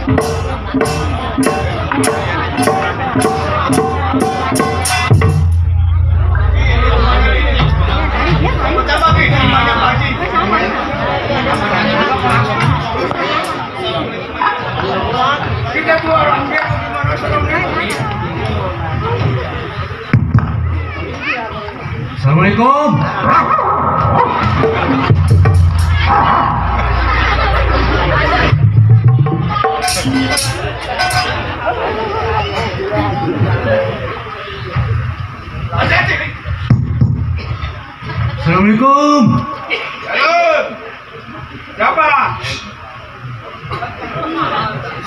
Assalamualaikum. Assalamualaikum. Halo. Siapa?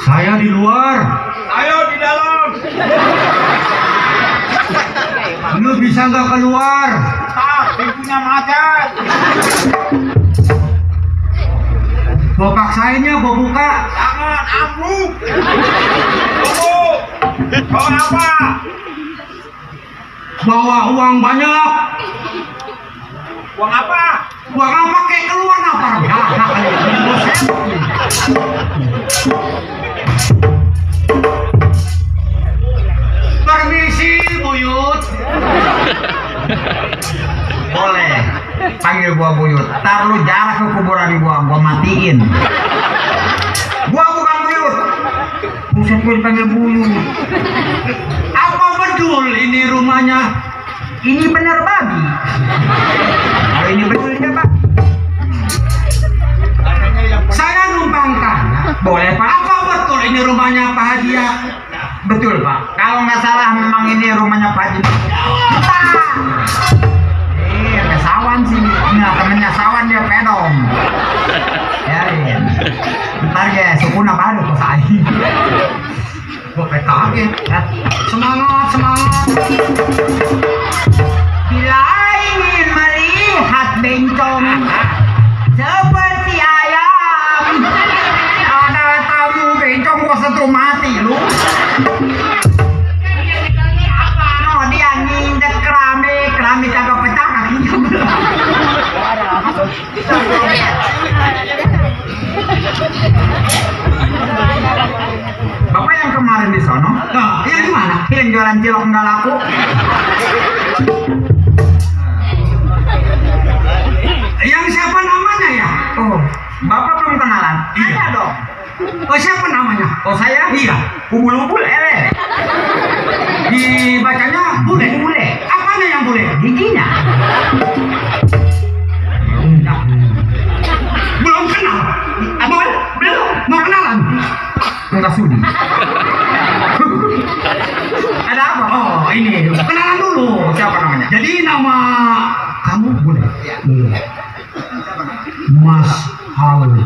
Saya di luar. Ayo di dalam. Lu bisa nggak keluar? Pintunya macet. Gua paksainnya, gua buka. Jangan, ambruk. Tunggu. Bawa apa? Bawa uang banyak. Uang apa? Uang apa kayak keluar apa? Ya, kali ini bos. Permisi, Buyut. Boleh. Panggil gua Buyut. Ntar lu jarak ke kuburan gua matiin. Gua bukan Buyut. Buset, gua dipanggil Buyut. Apa betul ini rumahnya? Ini benar babi. Kalau ini betulnya Pak. Saya numpang tanya. Boleh Pak? Apa betul ini rumahnya Pak Haji ya? Betul Pak. Kalau nggak salah memang ini rumahnya Pak Haji. Ada sawan sih. Nah, temennya sawan dia pedom. Ya, ntar ya sukuna baru kok saya. Gue kaget ya. Semangat. Bila ingin melihat bencong seperti ayam, ada tamu bencong gua setrum mati lu. No, dia nginjek keramik kagak pecah kakinya. Bapak yang kemarin di sono? Nah, yang di mana? Yang jualan cilok nggak laku? Yang siapa namanya ya? Oh, Bapak belum kenalan? Iya dong. Oh, siapa namanya? Oh, saya? Iya. Ubul-ubul ele. Dibacanya bule. Apanya yang bule? Giginya. Belum kenal? Belum? Mau kenalan? Enggak sudi. Ada apa? Oh, ini. Kenalan dulu. Siapa namanya? Jadi nama kamu bule? Mas Ali.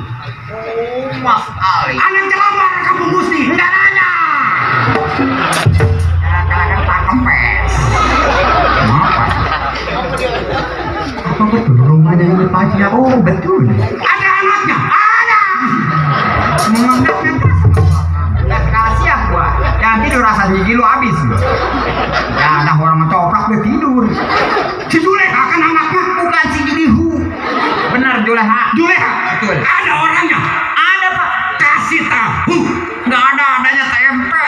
Mas Ali. Anak celamar kamu mesti. Enggak nanya. Kadang-kadang tak kempes. Apa? Apa betul rumahnya ini Pak Haji? Oh, betul. Ada anaknya? Ada. Menganggapnya pas. Gak sekali siap gua. Yang tidur rasa gigi lu habis. Ya ada orang ngecoprak dia tidur. Si Juleha kan anaknya. Bukan si Julihu. Benar Juleha. Betul. Ada orangnya. Ada Pak. Kasih tahu. Nggak adanya tempe.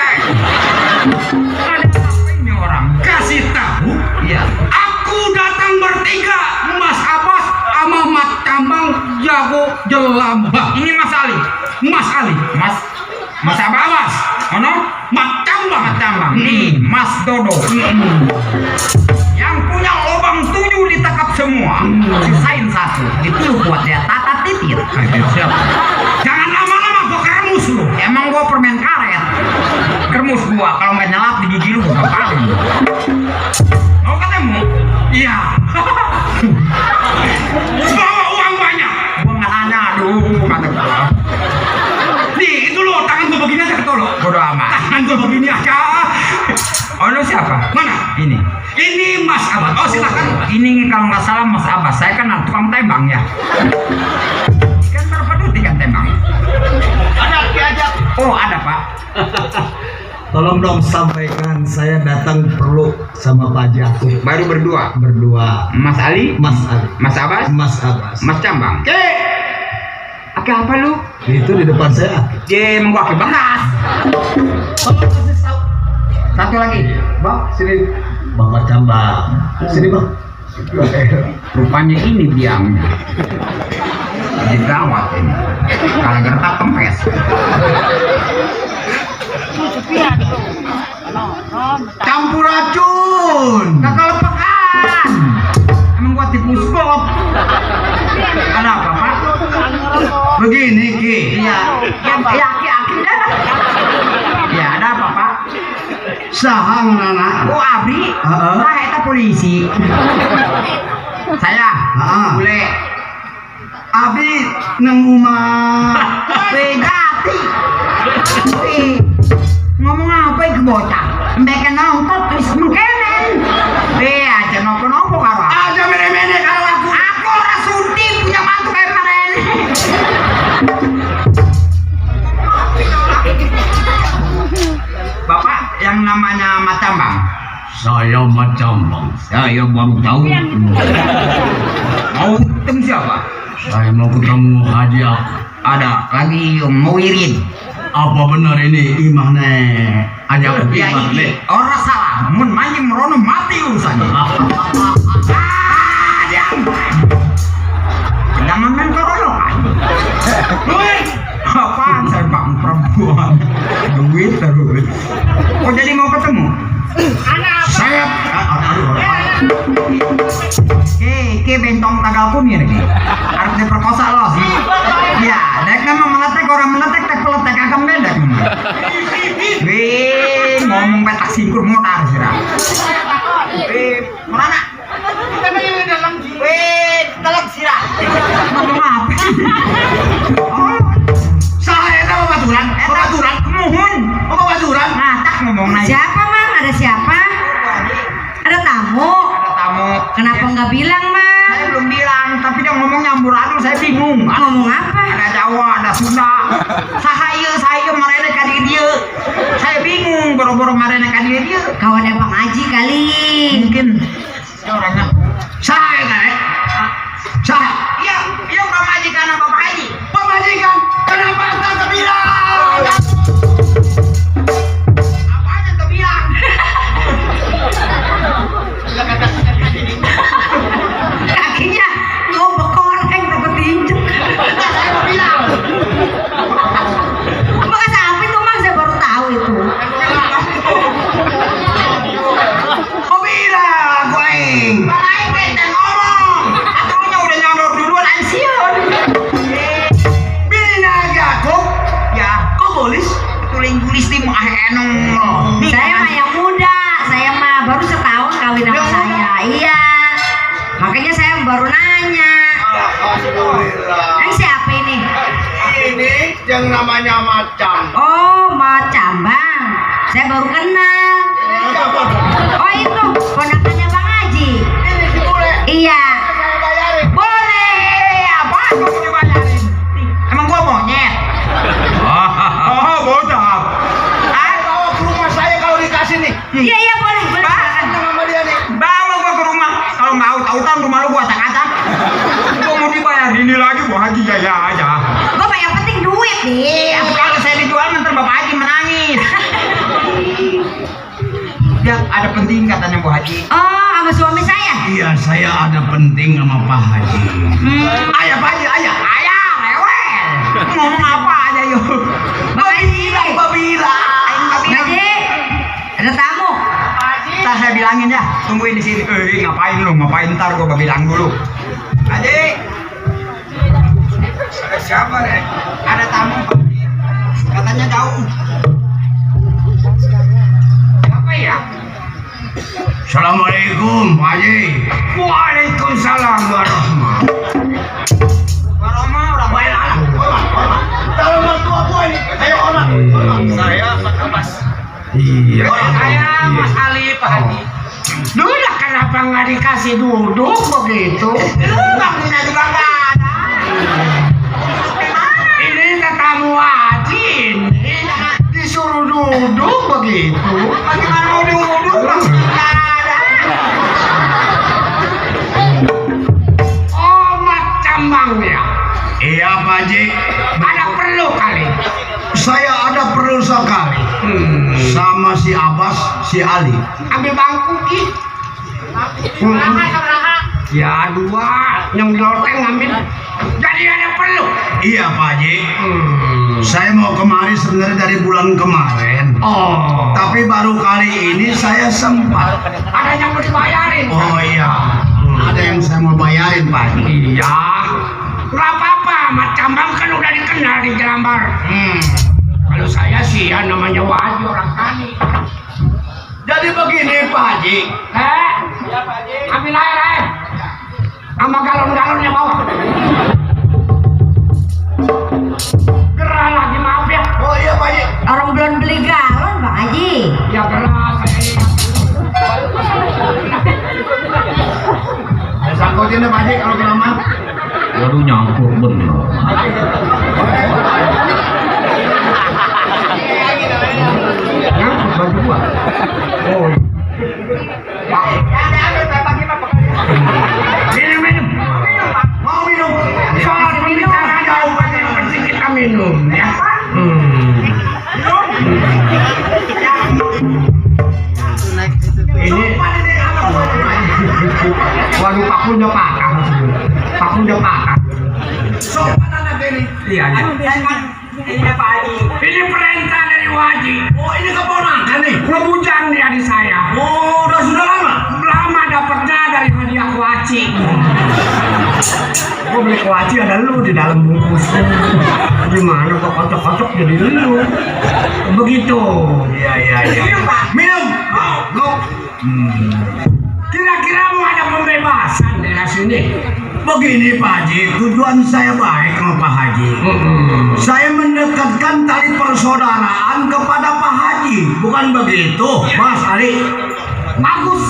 Ada apa ini orang? Kasih tahu. Iya. Aku datang bertiga. Mas Abbas sama Mat Cambang jago jelamba. Ini Mas Ali. Mas Abbas. Ono? Mat Cambang. Nih Mas Dodo. Yang punya lubang 7 ditekap semua. Sisain 1. Itu lu buat dia tata titir. Jangan lama-lama gua kermus lu. Emang gua permen karet. Kermus gua kalau nggak nyelap di gigi lu gua kepalin. Mau ketemu? Iya. Bawa uang banyak. Gua nggak nanya. Aduh, kata gua. Nih, itu lo tangan gua begini aja ketolok. Bodo amat. Tangan gua begini aja. Oh, lo siapa? Mana? Ini Mas Abbas. Oh, silakan. Ini kalau nggak salah Mas Abbas. Saya kan tukang tembang ya. Kan berapa duit kan tembang? Ada diajak. Oh, ada Pak. Tolong dong sampaikan saya datang perlu sama Pak Jakub. Baru berdua. Berdua. Mas Ali, Mas Ali. Mas Abbas, Mas Abbas. Mas Cambang. Apa Aki apa lu? Itu di depan saya. Dia emang gua aki bekas. Tolong kasih tahu. Satu lagi, bang, sini. Bang Macambang. Sini bang. Rupanya ini biangnya. Jadi gawat ini. Kalau gertak kempes. Campur racun. Kakak lepekan. Emang gua tipu skop. Ada apa pak? Begini Ki. Iya. Ya aki dah. Ya ada apa pak? Sahang nana. Oh Abi. Saya itu polisi. Saya. Bule. Abi nang rumah. Begati. Ngomong apa itu bocah? Mereka nonton terus mengkenen. Aja nopo karo. Aja mene-mene kalau aku. Aku ora sudi punya mantu kayak kemarin. Bapak yang namanya Macambang. Saya Macambang. Saya baru tahu. Mau ketemu siapa? Saya mau ketemu Haji aku. Ada lagi yang mau irin. Apa benar ini imahnya Haji aku? Ya ini orang salah. Mun mancing merono mati urusannya. Jangan main keroyokan. Duit. Apaan saya bang perempuan? Duit terus. Oh jadi mau ketemu? Saya Ke bentong tagal kumir ki. Harus diperkosa lo sih. Ya, dek nama meletek orang meletek tek peletek akan beda. Wih, ngomong petak singkur modal sih. Wih, mana? Wih, telak sih. Ngomong apa? Oh, saya tahu baturan. baturan, mohon. Apa baturan? Nah, tak ngomong nanya. Siapa mang? Ada siapa? Ada tamu. Ada tamu. Kenapa nggak bilang mang? Saya belum bilang, tapi dia ngomong nyambur adul, saya bingung. Ngomong apa? Ada Jawa, ada Sunda. Saya marene ka dia. Saya bingung boro-boro marene ka dia. Kawannya Bang Haji kali. Mungkin dia orangnya saya kan? Saya. Iya Pak Majikan sama Pak Haji. Pak Majikan, kenapa tak bilang? Apanya tuh bilang? Kakinya ngobek koreng takut diinjek. Saya mau bilang. Bekas apa itu mang? Saya baru tahu itu. Kok bilang gue? Balain kita ngomong. Atunya udah nyodor duluan ansiun. Binaga kok? Ya, kok bolis? Tuling-tulis di mah enong loh. Saya mah yang muda. Saya mah baru setahun kawin sama saya. Iya. Makanya saya baru nanya. Alhamdulillah. Ini siapa ini? Ini yang namanya Macam. Oh, Macambang. Saya baru kenal. Oh itu ponakannya Bang Haji. Ini si Bule. Iya. Saya bayarin. Boleh. Apa kamu dibayarin? Emang gua monyet? Oh, bodoh. Saya bawa ke rumah saya kalau dikasih nih. Iya iya boleh boleh. Pak, silakan. Sama dia nih. bawa gua ke rumah. Kalau nggak tahu rumah lu gua acak-acak. Gua mau dibayar ini lagi gua Haji ya aja. Gue mah yang penting duit nih. Kalau saya dijual nanti Bapak Haji menangis. Ya ada penting katanya Bu Haji. Oh, sama suami saya. Iya, saya ada penting sama Pak Haji. Ayah Pak Haji, ayah rewel. Ngomong apa aja yuk. Bang Haji. Bilang. Haji. Ada tamu. Ntar saya bilangin ya, tungguin di sini. Ngapain lu? Ngapain ntar gua bilang dulu. Haji. Ada siapa nih? Ada tamu. Katanya jauh. Siapa ya? Assalamualaikum, Pak Haji. Waalaikumsalam warahmatullahi wabarakatuh. Orang baik lah. Kalau mertua gua ini, ayo orang. Saya Pak Abbas. Iya. Saya Mas Ali Pak Haji. Dulu kenapa nggak dikasih duduk begitu? Bangunnya juga nggak ada. Ini tamu Haji. Disuruh duduk begitu. Bagaimana mau duduk? Bangunnya nggak ada. Oh Macambang ya. Iya, Pak Haji. sama si Abbas, si Ali. Ambil bangku ki. Ya dua, yang loteng ngambil. Jadi ada perlu. Iya Pak Haji. Saya mau kemari sebenarnya dari bulan kemarin. Oh. Tapi baru kali ini saya sempat. Ada yang mau dibayarin. Oh iya. Ada yang saya mau bayarin Pak Haji. Iya. Gak apa-apa, Mat Cambang kan udah dikenal di Jelambar. Kalau saya sih ya namanya Wahyu orang tani. Jadi begini Pak Haji. Ya Pak Haji. Ambil air. Sama galon-galonnya bawa. Gerah lagi maaf ya. Oh iya Pak Haji. Orang belum beli galon, Bang Haji. Ya gerah saya. Saya sangkutin deh Pak Haji kalau keramat. Waduh nyangkut bener. Nyangkut baju gua. Oh. Minum. Mau minum? Soal pembicaraan jauh yang penting kita minum ya. Ini waduh pakunya patah. Pakunya patah. Sopan anak ini. Iya. Ini Pak Haji. Ini perintah dari Waji. Oh ini keponakan nih. Ngebujang dia di saya. Oh sudah lama. Lama dapatnya dari hadiah Waci. Gue beli Waci ada lu di dalam bungkus. Gimana kok kocok-kocok jadi lu? Begitu. Iya. Minum. Go. Kira-kira mau ada pembebasan daerah sini? Begini Pak Haji, tujuan saya baik sama Pak Haji. Saya mendekatkan tali persaudaraan kepada Pak Haji, bukan begitu, Mas Ali? Bagus.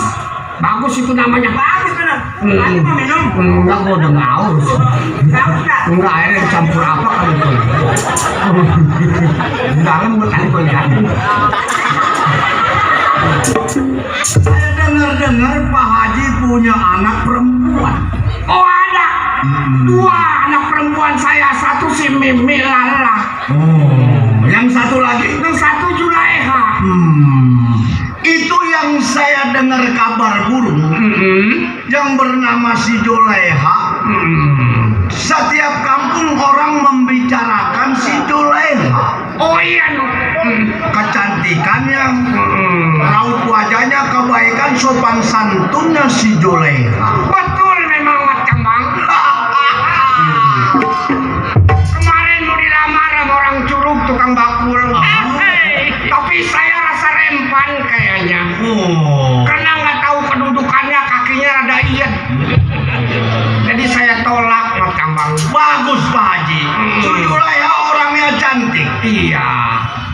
Bagus itu namanya. Bagus benar. Haji mau minum? Enggak, gua udah nggak haus. Enggak, airnya dicampur apa kali itu? Di dalam gua tadi gua lihat. Saya dengar-dengar Pak Haji punya anak perempuan. Oh ada. Dua anak perempuan saya, satu si Mimi Lala. Oh, yang satu lagi? Yang satu Julaiha. Itu yang saya dengar kabar burung. Yang bernama si Julaiha. Setiap kampung orang membicarakan si Julaiha. Oh iya no. Kecantikannya, raut wajahnya, kebaikan, sopan santunnya si Julaiha. Betul memang Mat Cambang. Kemarin mau dilamar sama orang Curug tukang bakul. Tapi saya rasa rempan kayaknya. Karena nggak tahu kedudukannya, kakinya rada iet. Jadi saya tolak Mat Cambang. Bagus Pak Haji. Si Julaiha orangnya cantik. Iya.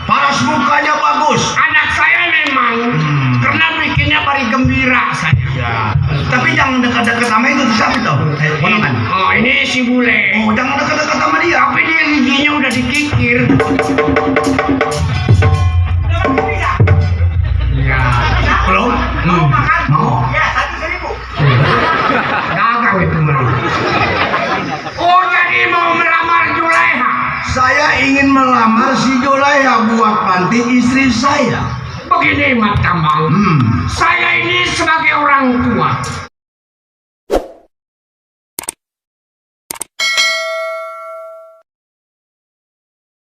Paras mukanya bagus. Anak saya memang karena bikinnya bari gembira saya. Ya. Tapi jangan dekat-dekat sama itu siapa tuh? Ponakan. Oh ini si bule. Oh jangan dekat-dekat sama dia. Tapi dia giginya udah dikikir. Iya. Belum? Mau makan? Mau. Ya, 1.000. Dagang itu mah. Oh jadi mau melamar Julaiha? Saya ingin melamar si Julaiha buat panti istri saya. Begini Mat Cambang. Saya ini sebagai orang tua